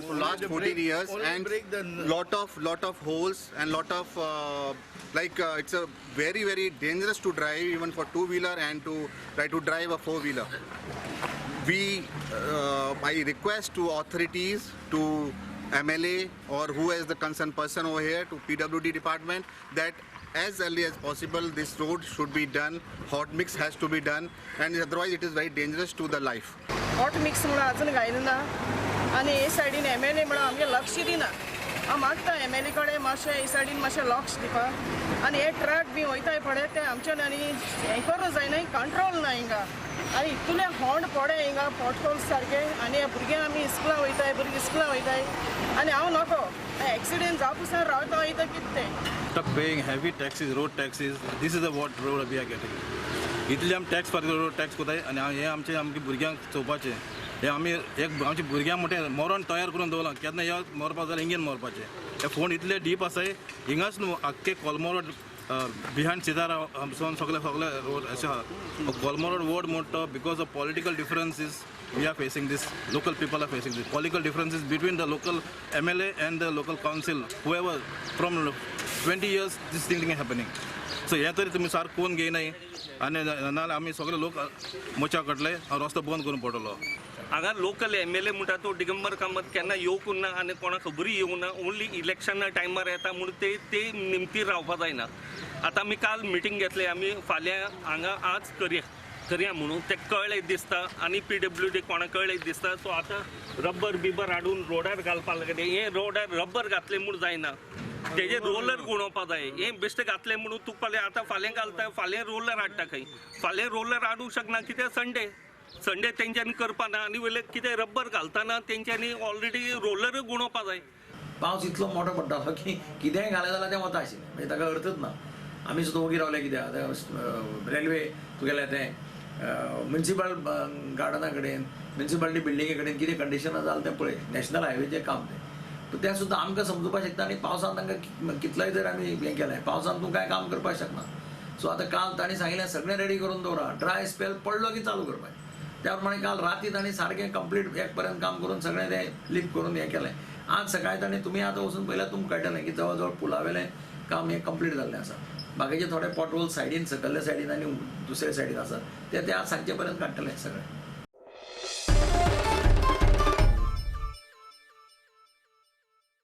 for last 14 years and lot of holes and lot of it's a very very dangerous to drive even for two wheeler and to try to drive a four wheeler. We I request to authorities, to MLA or who is the concerned person over here, to PWD department, that as early as possible this road should be done, hot mix has to be done, and otherwise it is very dangerous to the life. Hot mix म्हणून अजून घायला ना आनी हे सायडीन M L A म्हणून आमगे लक्ष दिना. हांव मागता एम एल ए कडेन मातशें हे सायडीन मातशें लक्ष दिवपाक. आनी हे ट्रक बी वयताय पळय ते आमच्यान आनी हें करूं जायना, कंट्रोल ना हिंगा. आनी इतले होंड पडे हिंगा पोटहोल्स सारके. आनी हे भुरगे आमी इस्कुलां वयताय, भुरगीं इस्कुलां वयताय आनी हांव नको एक्सिडेंट जावपा रावता वयता कितें तें. Stop paying heavy taxes, road taxes. This is the what road we are getting. इतले आमी टॅक्स फारीक रोड टॅक्स कोताय आनी हें आमचें आमगे भुरग्यांक चोवपाचें. हें आमी एक आमच्या भुरग्यांक मोठें मरण तयार करून दवरलां, केन्ना ह्या मरपा जाल्यार इंगेन मरपाचें. हे फोंड इतले डीप आसाय हिंगाच न्हू आख्खे कोलमो रोड बिहायंड सितारा सावन सगळे सगळे रोड अशें आहा. कोलमो रोड वोड म्हणटा because of political differences we are facing this, local people are facing this political differences between the local MLA and the local council, whoever from 20 years this thing is happening. So हें तरी तुमी सारकें कोण घेयनाय आनी नाजाल्यार आमी सगळे लोक मोर्चा काडले रस्तो बंद करून पडटलो. हांगा लोकल एम एल ए म्हणटा तो दिगंबर कामत केन्ना येवंक ना आनी कोणाक खबरूय येवंक ना. ओन्ली इलेक्शना टायमार येता म्हूण ते ते निमतीर रावपा जायना. आतां आमी काल मिटींग घेतले, आमी फाल्यां हांगा आज करया करया म्हणून ते कळ्ळें दिसता आनी पी डब्ल्यू डी कोणाक कळ्ळें दिसता. सो आतां रब्बर बिबर हाडून रोडार घालपाक लागले. हें रोडार रब्बर घातलें म्हूण जायना, तेजेर रोलर गुणोवपा जाय. हें बेश्टें घातलें म्हणून तुका फाल्यां आतां फाल्यां घालता, फाल्यां रोलर हाडटा खंय, फाल्यां रोलर हाडूंक शकना कित्याक संडे संडे तेंच्यांनी करपा ना. आनी वयले कितें रब्बर घालतना तेंच्यांनी ऑलरेडी रोलर गुणोवपा जाय. पावस इतलो मोठो पडटालो की कितेंय घालें जाल्यार तें वता आशिल्लें, म्हणजे ताका अर्थच ना. आमी सुद्दां ओगी रावले कित्याक आतां रेल्वे तुगेलें तें म्युनिसिपल गार्डना कडेन, म्युनिसिपालिटी बिल्डिंगे कडेन कितें कंडिशनां जालें तें पळय. नॅशनल हायवेचें काम तें, पूण तें सुद्दां आमकां समजुपाक शकता. आनी पावसान तांकां कितलोय जर आमी हें केलें, पावसान तूं कांय काम करपाक शकना. सो आतां काल तांणी सांगिल्लें सगळें रेडी करून दवरा, ड्राय स्पेल पडलो की चालू करपाचें. त्या प्रमाणे काल राती तांणी सारकें कंप्लीट एक पर्यंत काम करून सगळें तें लिफ्ट करून हें केलें. आज सकाळीं तांणी तुमी आतां वचून पळयल्यार तुमकां कळटलें की जवळ जवळ पुलावेलें काम हें कंप्लीट जाल्लें आसा. बाकीचे थोडे पोटहोल सायडीन, सकयल्ल्या सायडीन आनी दुसऱ्या सायडीन आसा ते ते आज सांजचे पर्यंत काडटले सगळे.